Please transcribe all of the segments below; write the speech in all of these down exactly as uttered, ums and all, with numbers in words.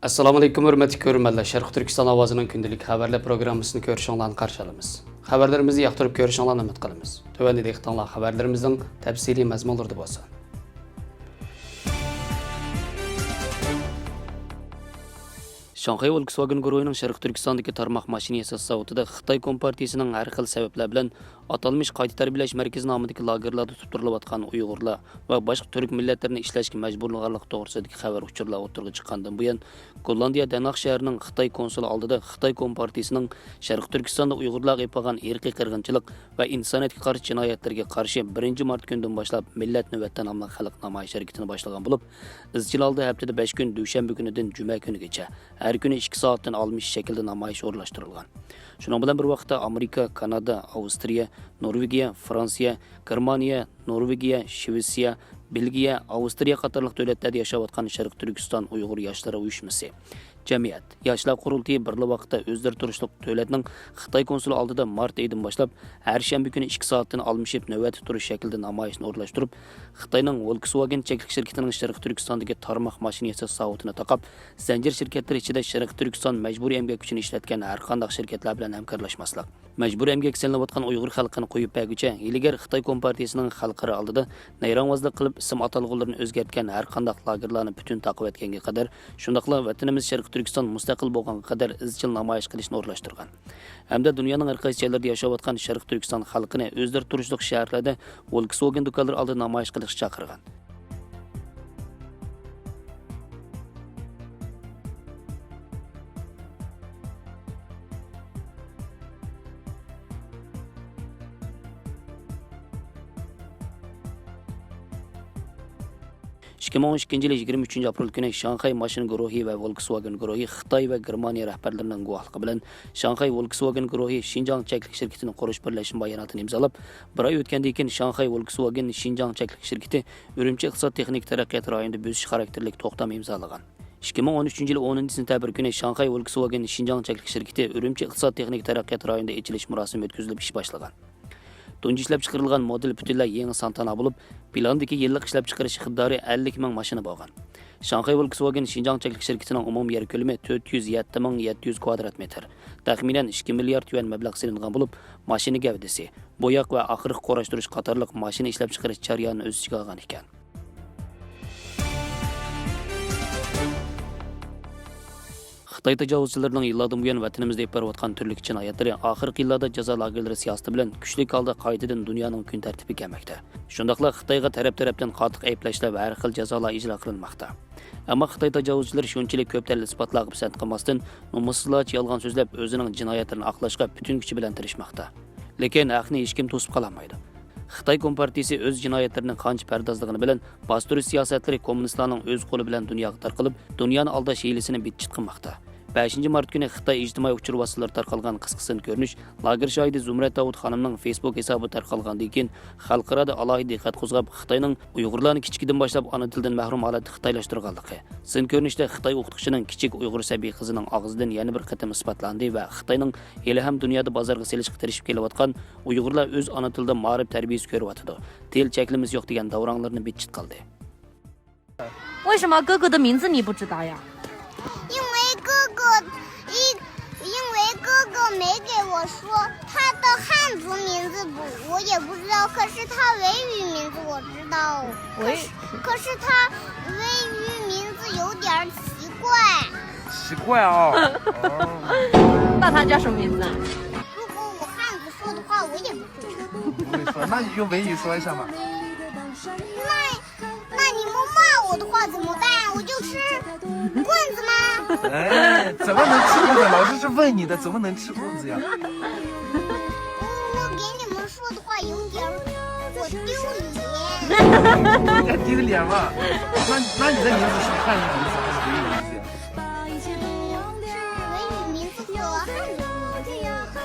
ئەسسالامۇئەلەيكۇم، ھۆرمەتلىك كۆرۈرمەنلەر. شەرقىي تۈركىستان ئاۋازىنىڭ كۈندىلىك خەۋەرلەر پروگراممىسىنى كۆرۈشۈڭلارنى قارشى ئالىمىز. خەۋەرلىرىمىزنى ياقتۇرۇپ كۆرۈشۈڭلارنى ئۈمىد قىلىمىز. تۆۋەندە دىققىتىڭلار خەۋەرلىرىمىزنىڭ تەپسىلىي مەزمۇنلىرىدا بولسۇن. شاڭخەي ۋولكسۋاگېن گۇرۇھىنىڭ شەرقىي تۈركىستاندىكى تارماق ماشىنا ياساش زاۋۇتىدا خىتاي كومپارتىيىسىنىڭ ھەر خىل سەۋەبلەر بىلەن ئاتالمىش قايتا تەربىيەلەش مەركىزى نامىدىكى لاگېرلاردا تۇتۇپ تۇرۇلۇۋاتقان ئۇيغۇرلار ۋە باشقا تۈرك مىللەتلىرىنى ئىشلەشكە مەجبۇرلىغانلىقى توغرىسىدىكى خەۋەر ئۇچۇرلار ئوتتۇرىغا چىققاندىن بۇيان، گوللاندىيە دەنھاگ شەھىرىنىڭ خىتاي كونسۇلى ئالدىدا خىتاي كومپارتىيىسىنىڭ شەرقىي تۈركىستاندا ئۇيغۇرلارغا ئېلىپ بارغان ئىرقىي قىرغىنچىلىق ۋە ئىنسانىيەتكە قارشى جىنايەتلىرىگە قارشى بىرىنچى مارت كۈنىدىن باشلاپ مىللەت نۆۋەتتە ناملىق خەلق نامايىش ھەرىكىتىنى باشلىغان بولۇپ، ئىزچىل ھالدا ھەپتىدە بەش كۈن، دۈشەنبە كۈنىدىن جۈمە كۈنىگىچە ھەر كۈنى ئىككى سائەتتىن ئالمىش شەكىلدە نامايىش ئورۇنلاشتۇرۇلغان. شۇنىڭ بىلەن بىر ۋاقىتتا، ئامېرىكا، كانادا، ئاۋسترىيە، نورۋېگىيە، فرانسىيە، گېرمانىيە، نورۋېگىيە، شىۋېتسىيە، بېلگىيە، ئاۋسترىيە قاتارلىق دۆلەتلەردە ياشاۋاتقان شەرقىي تۈركىستان ئۇيغۇر ياشلىرى ئۇيۇشمىسى، جەمئىيەت، ياشلار قۇرۇلتىيى بىرلا ۋاقىتتا ئۆزلىرى تۇرۇشلۇق دۆلەتنىڭ خىتاي كونسۇلى ئالدىدا مارت ئېيىدىن باشلاپ ھەر شەنبە كۈنى ئىككى سائەتتىن ئالمىشىپ نۆۋەتتە تۇرۇش شەكلىدە نامايىشنى ئورۇنلاشتۇرۇپ، خىتاينىڭ ۋولكسۋاگېن چەكلىك شىركىتىنىڭ شەرقىي تۈركىستاندىكى تارماق ماشىنا ياساش زاۋۇتىنى تاقاپ، زەنجىر شىركەتلىرى ئىچىدە شەرقىي تۈركىستان مەجبۇرىي ئەمگەك كۈچىنى ئىشلەتكەن ھەر قانداق شىركەتلەر بىلەن ھەمكارلاشماسلىق، مەجبۇرىي ئەمگەككە سېلىنىۋاتقان ئۇيغۇر خەلقىنى قويۇپ بەرگۈچە، ھىيلىگەر خىتاي كومپارتىيىسىنىڭ خەلقئارا ئالدىدا نەيرەڭۋازلىق قىلىپ، ئىسىم ئاتالغۇلىرىنى ئۆزگەرتكەن ھەر قانداق لاگېرلارنى پۈتۈن تاقىۋەتكەنگە قەدەر، شۇنداقلا ۋەتىنىمىز شەرقىي تۈركىستان مۇستەقىل بولغانغا قەدەر ئىزچىل نامايىش قىلىشنى ئورۇنلاشتۇرغان ھەمدە دۇنيانىڭ ھەر قايسى جايلىرىدا ياشاۋاتقان شەرقىي تۈركىستان خەلقىنى ئۆزلىرى تۇرۇشلۇق شەھەرلەردە ۋولكسۋاگېن دۇكانلىرى ئالدىدا نامايىش قىلىشقا چاقىرغان. ئىككى مىڭ ئون ئىككىنچى يىلى يىگىرمە ئۈچىنچى ئاپرېل كۈنى شاڭخەي ماشىنا گۇرۇھى ۋە ۋولكسۋاگېن گۇرۇھى خىتاي ۋە گېرمانىيە رەھبەرلىرىنىڭ گۇۋاھلىقى بىلەن شاڭخەي ۋولكسۋاگېن گۇرۇھى شىنجاڭ چەكلىك شىركىتىنى قۇرۇش بىرلەشمە باياناتىنى ئىمزالاپ، بىر ئاي ئۆتكەندىن كېيىن شاڭخەي ۋولكسۋاگېن شىنجاڭ چەكلىك شىركىتى ئۈرۈمچى ئىقتىساد تېخنىكا تەرەققىيات رايونىدا بۆسۈش خاراكتېرلىك توختام ئىمزالىغان. ئىككى مىڭ ئون ئۈچىنچى يىلى ئونىنچى سېنتەبىر كۈنى شاڭخەي ۋولكسۋاگېن شىنجاڭ چەكلىك شىركىتى ئۈرۈمچى ئىقتىساد تېخنىكا تەرەققىيات رايونىدا ئېچىلىش مۇراسىمى ئۆتكۈزۈلۈپ ئىش باشلىغان. تۇنجى ئىشلەپچىقىرىلغان مودېل پۈتۈنلەي يېڭى سانتانا بولۇپ، پىلاندىكى يىللىق ئىشلەپچىقىرىش ئىقتىدارى ئەللىك مىڭ ماشىنا بولغان. شاڭخەي ۋولكسۋاگېن شىنجاڭ چەكلىك شىركىتىنىڭ ئومۇمىي يەر كۆلىمى تۆت يۈز يەتتە مىڭ يەتتە يۈز كۋادرات مېتىر، تەخمىنەن ئىككى مىليارد يۈەن مەبلەغ سېلىنغان بولۇپ، ماشىنا گەۋدىسى، بوياق ۋە ئاقىرىق قۇراشتۇرۇش قاتارلىق ماشىنا ئىشلەپچىقىرىش جەريانىنى ئۆز ئىچىگە ئالغان ئىكەن. خىتاي تاجاۋۇزچىلىرىنىڭ يىللاردىن بۇيان ۋەتىنىمىزدە ئېلىپ بېرىۋاتقان تۈرلۈك جىنايەتلىرى ئاخىرقى يىللاردا جازا لاگېرلىرى سىياسىتى بىلەن كۈچلۈك ھالدا قايتىدىن دۇنيانىڭ كۈن تەرتىپىگە كەلمەكتە. شۇنداقلا خىتايغا تەرەپ-تەرەپتىن قاتتىق ئەيىبلەشلەر ۋە ھەر خىل جازالار ئىجرا قىلىنماقتا. ئەمما خىتاي تاجاۋۇزچىلىرى شۇنچىلىك كۆپ دەلىل-ئىسپاتلارغا پىسەنت قىلماستىن، نومۇسسىزلارچە يالغان سۆزلەپ، ئۆزىنىڭ جىنايەتلىرىنى ئاقلاشقا پۈتۈن كۈچى بىلەن تىرىشماقتا. لېكىن ھەقنى ھېچكىم توسۇپ قالالمايدۇ. خىتاي كومپارتىيىسى ئۆز جىنايەتلىرىنى قانچە پەردازلىغىنى بىلەن، باستۇرۇش سىياسەتلىرى كوممۇنىستلارنىڭ ئۆز قولى بىلەن دۇنياغا تارقىلىپ، دۇنيانى ئالداش ھىيلىسىنى بىت-چىت قىلماقتا. بەشىنچى مارت كۈنى خىتاي ئىجتىمائىي ئۇچۇر ۋاسىتىلىرىدا تارقالغان قىسقا سىن كۆرۈنۈش لاگېر شاھىدى زۇمرەت داۋۇت خانىمنىڭ فېيسبۇك ھېسابىدا تارقالغاندىن كېيىن، خەلقئارادا ئالاھىدە دىققەت قوزغاپ، خىتاينىڭ ئۇيغۇرلارنى كىچىكىدىن باشلاپ ئانا تىلدىن مەھرۇم ھالەتتە خىتايلاشتۇرغانلىقى، سىن كۆرۈنۈشتە خىتاي ئوقۇتقۇچىنىڭ كىچىك ئۇيغۇر سەبىي قىزىنىڭ ئاغزىدىن يەنە بىر قېتىم ئىسپاتلاندى ۋە خىتاينىڭ ھېلىھەم دۇنيادا بازارغا سېلىشقا تىرىشىپ كېلىۋاتقان ئۇيغۇرلار ئۆز ئانا تىلىدا مائارىپ تەربىيىسى كۆرۈۋاتىدۇ، تىل چەكلىمىسى يوق دېگەن داۋراڭلىرىنى بىت-چىت قىلدى. 为什么哥哥的名字你不知道呀？因为哥哥一，因为哥哥没给我说他的汉族名字不，我也不知道。可是他维语名字我知道。可是，可是他维语名字有点儿奇怪。奇怪啊。哦，那他叫什么名字啊？如果我汉字说的话，我也不会说。不会说，那你用维语说一下嘛。那那你们骂我的话怎么办？我就吃棍子吗？哎，怎么能吃棍子？老师是问你的，怎么能吃棍子呀？我我给你们说的话有点儿，我丢脸。要丢脸嘛？那那你的名字是汉语名字还是维语名字呀？是维语名字和汉语名字呀。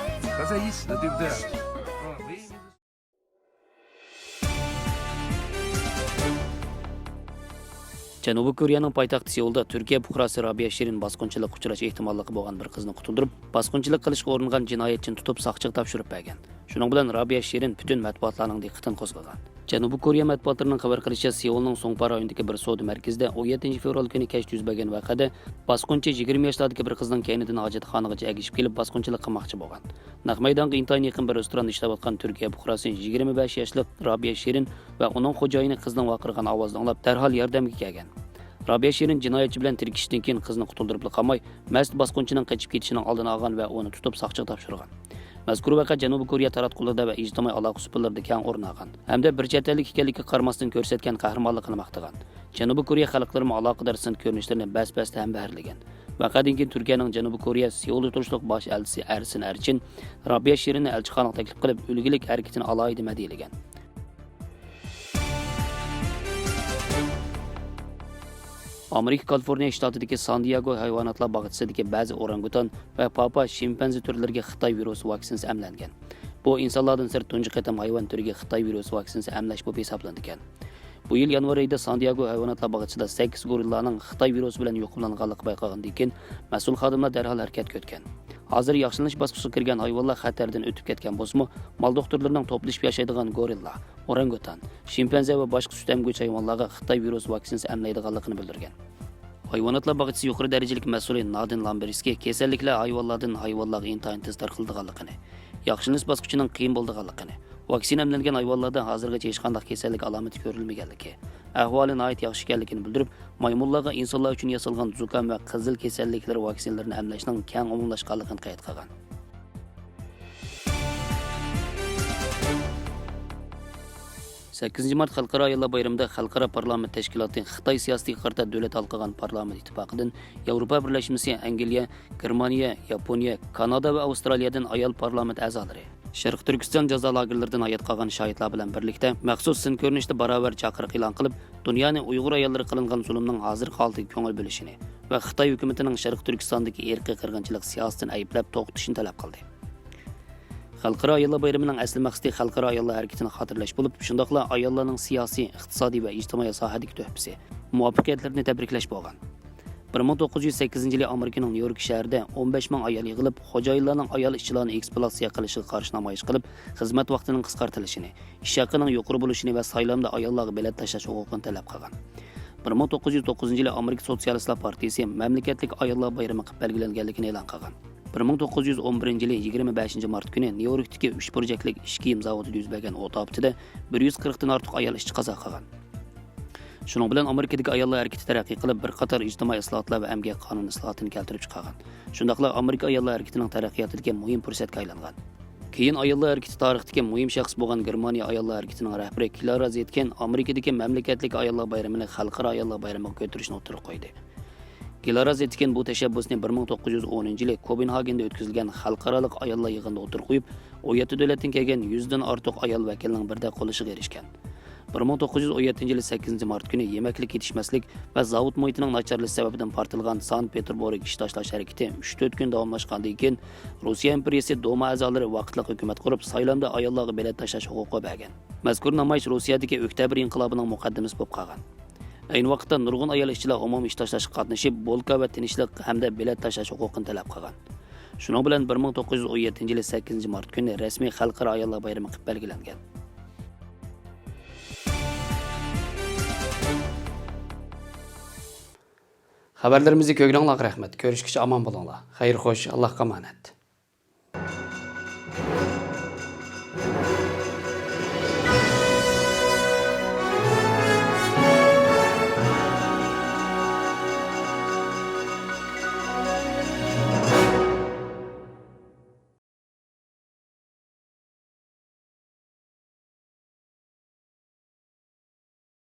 合在一起的，对不对？嗯，维语名字。 جەنۇبىي كورېيەنىڭ پايتەختى سېئۇلدا تۈركىيە پۇقراسى رابىيە شېرىن باسقۇنچىلىققا ئۇچراش ئېھتىماللىقى بولغان بىر قىزنى قۇتۇلدۇرۇپ، باسقۇنچىلىق قىلىشقا ئۇرۇنغان جىنايەتچىنى تۇتۇپ ساقچىغا تاپشۇرۇپ بەرگەن. شۇنىڭ بىلەن رابىيە شېرىن پۈتۈن مەتبۇئاتلارنىڭ دىققىتىنى قوزغىغان. جەنۇبىي كورېيە مەتبۇئاتلىرىنىڭ خەۋەر قىلىشىچە، سېئۇلنىڭ سۇڭپا رايونىدىكى بىر سودا مەركىزىدە ئون يەتتىنچى فېۋرال كۈنى كەچتە يۈز بەرگەن ۋەقەدە باسقۇنچى يىگىرمە ياشلاردىكى بىر قىزنىڭ كەينىدىن ھاجەتخانىغىچە ئەگىشىپ كېلىپ، باسقۇنچىلىق قىلماقچى بولغان. نەق مەيدانغا ئىنتايىن يېقىن بىر رېستوراندا ئىشلەۋاتقان تۈركىيە پۇقراسى يىگىرمە بەش ياشلىق رابىيە شېرىن ۋە ئۇنىڭ خوجايىنى قىزنىڭ ۋارقىرىغان ئاۋازىنى ئاڭلاپ، دەرھال ياردەمگە كەلگەن. رابىيە شېرىن جىنايەتچى بىلەن تىركىشىشتىن كېيىن، قىزنى قۇتۇلدۇرۇپلا قالماي، مەست باسقۇنچىنىڭ قېچىپ كېتىشىنىڭ ئالدىنى ئالغان ۋە ئۇنى تۇتۇپ ساقچىغا تاپشۇرغان. مەزكۇر ۋەقە جەنۇبىي كورېيە تاراتقۇلىرىدا ۋە ئىجتىمائىي ئالاقە سۇپىلىرىدا كەڭ ئورۇن ئالغان ھەمدە بىر چەت ئەللىك ئىكەنلىكىگە قارىماستىن، كۆرسەتكەن قەھرىمانلىقىنى ماختىغان. جەنۇبىي كورېيە خەلقلىرىمۇ ئالاقىدار سىن كۆرۈنۈشلىرىنى بەس-بەستە ھەمبەھىرلىگەن. ۋەقەدىن كېيىن تۈركىيەنىڭ جەنۇبىي كورېيە سېئۇلدا تۇرۇشلۇق باش ئەلچىسى ئەرسىن ئەرچىن رابىيە شېرىننى ئەلچىخانىغا تەكلىپ قىلىپ، ئۈلگىلىك ھەرىكىتىنى ئالاھىدە مەدھىيەلىگەن. ئامېرىكا كالىفورنىيە شتاتىدىكى سان دىياگو ھايۋاناتلار باغچىسىدىكى بەزى ئورانگۇتان ۋە پاپا شىمپەنزې تۈرلىرىگە خىتاي ۋىرۇسى ۋاكسىنىسى ئەملەنگەن. بۇ ئىنسانلاردىن سىرت تۇنجى قېتىم ھايۋان تۈرىگە خىتاي ۋىرۇسى ۋاكسىنىسى ئەملەش بولۇپ ھېسابلىنىدىكەن. بۇ يىل يانۋار ئايىدا سان دىياگو ھايۋاناتلار باغچىسىدا سەككىز گورىللانىڭ خىتاي ۋىرۇسى بىلەن يۇقۇملانغانلىقى بايقالغاندىن كېيىن، مەسئۇل خادىملار دەرھال ھەرىكەتكە ئۆتكەن. ھازىر ياخشىلىنىش باسقۇچىغا كىرگەن ھايۋانلار خەتەردىن ئۆتۈپ كەتكەن بولسىمۇ، مال دوختۇرلىرىنىڭ توپلىشىپ ياشايدىغان گورىللا، ئورانگۇتان، شىمپەنزە ۋە باشقا سۈت ئەمگۈچى ھايۋانلارغا خىتاي ۋىرۇسى ۋاكسىنىسى ئەملەيدىغانلىقىنى بىلدۈرگەن. ھايۋاناتلار باغچىسى يۇقىرى دەرىجىلىك مەسئۇلى نادىن لامبېرسكىي كېسەللىكلەر ھايۋانلاردىن ھايۋانلارغا ئىنتايىن تېز تارقىلىدىغانلىقىنى، ياخشىلىنىش باسقۇچىنىڭ قىيىن بولىدىغانلىقىنى، ۋاكسىنا ئەملەنگەن ھايۋانلاردا ھازىرغىچە ھېچقانداق كېسەللىك ئالامىتى كۆرۈلمىگەنلىكى، ئەھۋالى ناھايىتى ياخشى ئىكەنلىكىنى بىلدۈرۈپ، مايمۇنلارغا ئىنسانلار ئۈچۈن ياسالغان زۇكام ۋە قىزىل كېسەللىكلىرى ۋاكسىنىلىرىنى ئەملەشنىڭ كەڭ ئومۇملاشقانلىقىنى قەيت قىلغان. سەككىزىنچى مارت خەلقئارا ئاياللار بايرىمىدا خەلقئارا پارلامېنت تەشكىلاتى خىتاي سىياسىتىگە قارىتا دۆلەت ھالقىغان پارلامېنت ئىتتىپاقىدىن ياۋروپا بىرلەشمىسى، ئەنگلىيە، گېرمانىيە، ياپونىيە، كانادا ۋە ئاۋسترالىيەدىن ئايال پارلامېنت ئەزالىرى، شەرقىي تۈركىستان جازا لاگېرلىرىدىن ھايات قالغان شاھىتلار بىلەن بىرلىكتە مەخسۇس سىن كۆرۈنۈشتە باراۋەر چاقىرىق ئېلان قىلىپ، دۇنيانى ئۇيغۇر ئاياللىرىغا قىلىنغان زۇلۇمنىڭ ھازىرقى ھالىتىگە كۆڭۈل بۆلۈشىنى ۋە خىتاي ھۆكۈمىتىنىڭ شەرقىي تۈركىستاندىكى ئىرقىي قىرغىنچىلىق سىياسىتىنى ئەيىبلەپ توختىتىشىنى تەلەپ قىلدى. خەلقئارا ئاياللار بايرىمىنىڭ ئەسلى مەقسىتى خەلقئارا ئاياللار ھەرىكىتىنى خاتىرىلەش بولۇپ، شۇنداقلا ئاياللارنىڭ سىياسىي، ئىقتىسادىي ۋە ئىجتىمائىي ساھەدىكى تۆھپىسى، مۇۋەپپەقىيەتلىرىنى تەبرىكلەش بولغان. بىر مىڭ توققۇز يۈز سەككىزىنچى يىلى ئامېرىكىنىڭ نيۇ يورك شەھىرىدە ئون بەش مىڭ ئايال يىغىلىپ، خوجايىنلارنىڭ ئايال ئىشچىلارنى ئېكسپلۇئاتاتسىيە قىلىشىغا قارشى نامايىش قىلىپ، خىزمەت ۋاقتىنىڭ قىسقارتىلىشىنى، ئىش ھەققىنىڭ يۇقىرى بولۇشىنى ۋە سايلامدا ئاياللارغا بېلەت تاشلاش ھوقۇقىنى تەلەپ قىلغان. بىر مىڭ توققۇز يۈز توققۇزىنچى يىلى ئامېرىكا سوتسىيالىستلار پارتىيىسى مەملىكەتلىك ئاياللار بايرىمى قىلىپ بەلگىلەنگەنلىكىنى ئېلان قىلغان. بىر مىڭ توققۇز يۈز ئون بىرىنچى يىلى يىگىرمە بەشىنچى مارت كۈنى نيۇ يوركتىكى ئۈچ بۇرجەكلىك ئىش كىيىم زاۋۇتىدا يۈز بەرگەن ئوت ئاپىتىدە بىر يۈز قىرىقتىن ئارتۇق ئايال ئىشچى قازا قىلغان. شۇنىڭ بىلەن ئامېرىكىدىكى ئاياللار ھەرىكىتى تەرەققىي قىلىپ، بىر قاتار ئىجتىمائىي ئىسلاھاتلار ۋە ئەمگەك قانۇن ئىسلاھاتىنى كەلتۈرۈپ چىقارغان. شۇنداقلا ئامېرىكا ئاياللار ھەرىكىتىنىڭ تەرەققىياتىدىكى مۇھىم پۇرسەتكە ئايلانغان. كېيىن ئاياللار ھەرىكىتى تارىختىكى مۇھىم شەخس بولغان گېرمانىيە ئاياللار ھەرىكىتىنىڭ رەھبىرى كلارا زېتكىن ئامېرىكىدىكى مەملىكەتلىك ئاياللار بايرىمىنى خەلقئارا ئاياللار بايرىمىغا كۆتۈرۈشنى ئوتتۇرىغا قويدى. كلارا زېتكىن بۇ تەشەببۇسنى بىر مىڭ توققۇز يۈز ئونىنچى يىلى كوپېنھاگېندا ئۆتكۈزۈلگەن خەلقئارالىق ئاياللار يىغىنىدا ئوتتۇرىغا قويۇپ، ئون يەتتە دۆلەتتىن كەلگەن يۈزدىن ئارتۇق ئايال ۋەكىلىنىڭ بىردەك قوللىشىغا ئېرىشكەن. بىر مىڭ توققۇز يۈز ئون يەتتىنچى يىلى سەككىزىنچى مارت كۈنى يېمەكلىك يېتىشمەسلىك ۋە زاۋۇت مۇھىتىنىڭ ناچارلىشىشى سەۋەبىدىن پارتلىغان سانكت پېتېربۇرگ ئىش تاشلاش ھەرىكىتى ئۈچ تۆت كۈن داۋاملاشقاندىن كېيىن، روسىيە ئىمپېرىيىسى دوما ئەزالىرى ۋاقىتلىق ھۆكۈمەت قۇرۇپ، سايلامدا ئاياللارغا بېلەت تاشلاش ھوقۇقى بەرگەن. مەزكۇر نامايىش روسىيەدىكى ئۆكتەبىر ئىنقىلابىنىڭ مۇقەددىمىسى بولۇپ قالغان. ئەينى ۋاقىتتا نۇرغۇن ئايال ئىشچىلار ئومۇمىي ئىش تاشلاشقا قاتنىشىپ، بولكا ۋە تىنچلىق ھەمدە بېلەت تاشلاش ھوقۇقىنى تەلەپ قىلغان. شۇنىڭ بىلەن بىر مىڭ توققۇز يۈز ئون يەتتىنچى يىلى سەككىزىنچى مارت كۈنى رەسمىي خەلقئارا ئاياللار بايرىمى قىلىپ بەلگىلەنگەن. خەۋەرلىرىمىزنى كۆرگىنىڭلارغا رەھمەت. كۆرۈشكىچە ئامان بولۇڭلار. خەير خوش، ئاللاھقا ئامانەت.